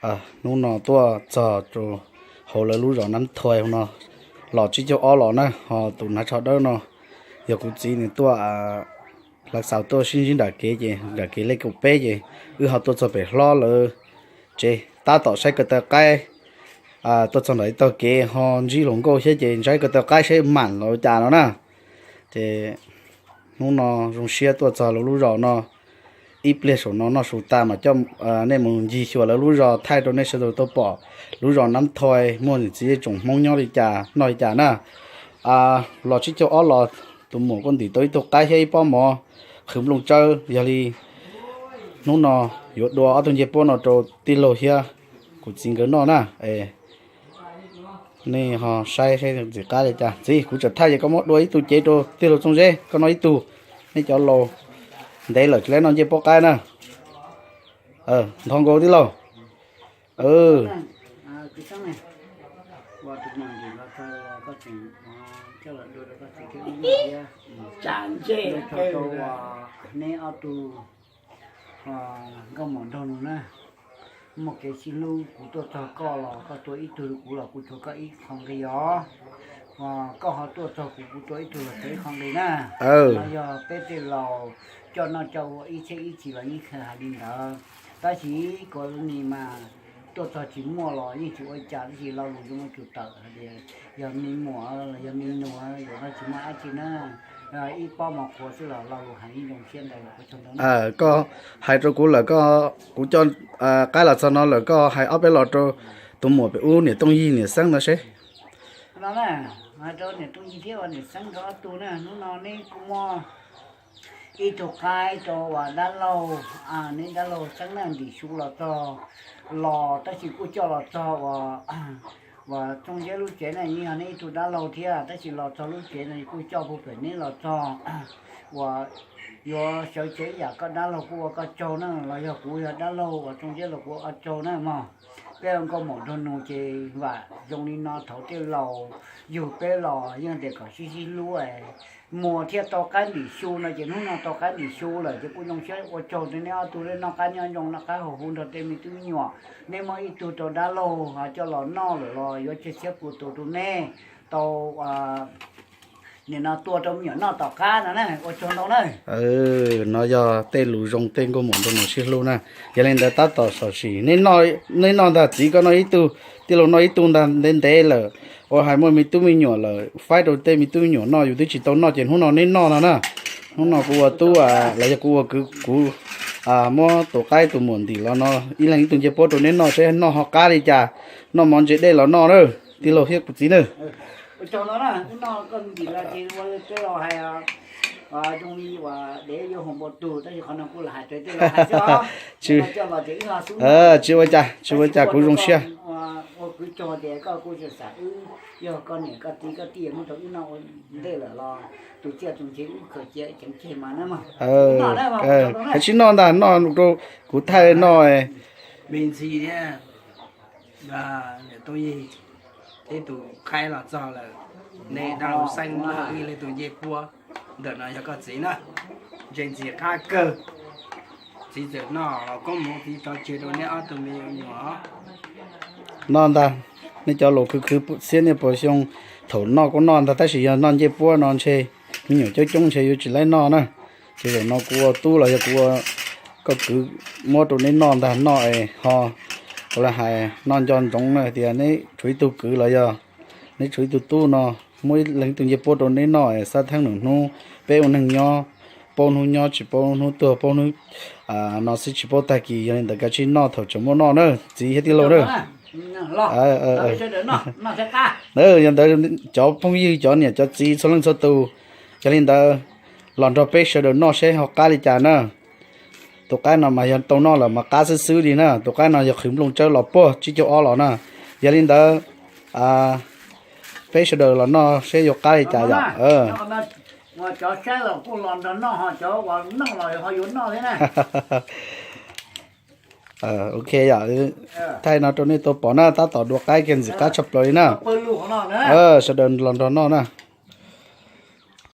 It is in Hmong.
Hnub no tuaj txog rau hauv lawv lub zos Nab Thoj no, los tsib caug ob los na, ho tus hnav tsho dawb no yog kuv txiv nws tuaj hlav xaus tuaj sib ntsib nram kev ces nram kev lej kaum peb ces wb ho tuaj txog pem hlob lawv tsev tab tom saib ko taw qaib. Tuaj txog nram ib tog kev ho ntsib hluas nkauj thiab ces ntsaib ko taw qaib saib mam los cas no na. Ces hnub no zoo siab tuaj txog lawv lub zos no, ib pliag saum no noj su tas mas coj nej mus ncig xyuas lawv lub zos thaij rau nej sawv daws tau pom lub zos Nab Thoj muaj niam txiv tsoom Hmoob nyob li cas noj li cas na. Los tsib caug ob los tus muam kuj ntim tau ib tug qaib thiab ib pob mov qhwv nplooj tsawb, yog li hnub no yuav dua ob tug ncej puab no rau tij laug thiab kuv txiv nkawd noj na. Nej ho saib saib ntxim qab li cas. Txiv, kuv tseem thaij ces koj muab dua ib tug cev rau tij laug Txooj Zeb, koj noj ib tug. Nej cov laus ntev lawm tsis tau noj ncej puab qaib na. Ntho nkaus tij laug. Neb ob tug nkauj muam nraug nus na, muaj kev sib hlub, kuv tuaj txog koj los koj tua ib tug, kuv los kuv tua koj ib qho nqi os. Koj ho tuaj txog kuv, kuv tua ib tug los tua ib qho nqi na. No yog peb tej laus coj noj coj ua ib txhiab ib txhis los yeej hais li ntawd. Tab sis kuv ni mas tuaj txog tsis muaj los yeej tsis ua cas, tab sis lo lus zoo ua tsum tawm hais tias yog me muam los yog me nus yuav no tsis muaj dab tsi na, ib pob mov qhuav xwb los lo lus hais yeej zoo siab ntau lawm. Koj hais rau kuv lawm, koj, kuv coj qaib los txog no lawm, koj hais ob peb los rau tus muam pem ub niam Tooj Yig niam Xeeb no seb. No na, hais rau niam Tooj Yig thiab niam Xeeb nkawd ob tug na, hnub no neb kuj muaj ib tug qaib rau uas dab laug, neb dab laug Xeeb na ntim su los txog, los tab sis kuj coj los txog uas, uas Txooj Zeb lub tsev na, yeej yog neb ib tug dab laug thiab, tab sis los txog lub tsev no kuj coj puag pem neb los txog uas yuav sawv tsev ib yam, koj dab laug kuj ua koj tsaug na, los yog kuv yog dab laug uas Txooj Zeb los kuv ua koj tsaug na mog. Peb ua nkauj muam nraug nus ces vam zoo li no, thaum tej laus yug peb los yeej tias kom sib sib hlub, muam thiaj tau qaib ntim su no ces hnub no tau qaib ntim su lawm ces kuj zoo siab ua tsaug rau neb ob tug, neb noj qab nyob zoo, noj qab haus huv nrog tej me tub me nyuam. Neb muab ib tug rau dab laug coj los noj lawm los yuav txiav txhiab pus tus rau neb tau nim no tua rau me nyuam noj tom qab no na, ua tsaug ntau na. No yog tej lus zoo tej nkauj muam nraug nus sib hlub na. Yog li ntawd tab tom xyuam xim, neb noj ntag, txiv koj noj ib tug, tij laug noj ib tug ntag, ntev ntev lawm, ua hais muaj me tub me nyuam lawm, faib rau tej me tub me nyuam noj, yus twb tsis tau noj ces hnub no neb noj no na. Hnub no kuv ua tub los yog kuv ua kwv, kuv muab tus qaib tus muam ntim los no, ib leeg ib tug ncej puab rau neb noj seb noj ho qab li cas, noj mov ntse dej los noj na, tij laug thiab kuv txiv na. Tsis ua cas, tsis ua cas, kuv zoo siab. Koj tsis noj ntag, noj rau kuv thaij noj. Me ntxhi thiab, niam Tub Yig, ib tug qaib los txog lawm, nej dab laug Xeeb ib leeg tus ncej puab, ntawm no yog koj txiv na. Ntse ntxim qab kawg. Txiv txawm noj los koob hmoov txiv tso tseg rau neb ob tug me nyuam. Noj ntag, nej cov laus khwv khwv xiab niaj puas xyoo, thaum noj kuj noj ntag tab sis yog noj ncej puab no ntshe me nyuam coob coob ntshe yuav tsis laib noj na. Ces zaum no kuv ua tub los yog kuv ua koj kwv muab rau neb noj ntag, noj es ho ua li hais noj nco ntsoov na tias neb tshuav ib tug kwv los yog neb tshuav ib tug tub no, muab ib leeg ib tug ncej puab rau neb noj es xab theeb nws hnub, peb ua neeg nyob, paub hnub nyob tsis paub hnub tuag, paub hnub no xwb tsis paub tag kis, yog li ntawd kav tsij noj thaum tseem muaj noj na txiv thiab tij laug na. Yog ntawd cov phooj ywg cov niam cov txiv txhua leej txhua tus, yog li ntawd los nrog peb sawv daws noj seb ho qab li cas na. Tus qaib no mas yog tau noj lawm mas qab xwb xwb li na, tus qaib no yog qhwv nplooj tsawb los puag tsib caug ob los na. Yog li ntawd peb sawv daws los noj seb yuav qab li cas yom. Ok yom, thaij no rau nej tau pom na, tab tom dua qaib kiag ntxim qab tshaj plaws li na. Sawv daws los nrog noj na.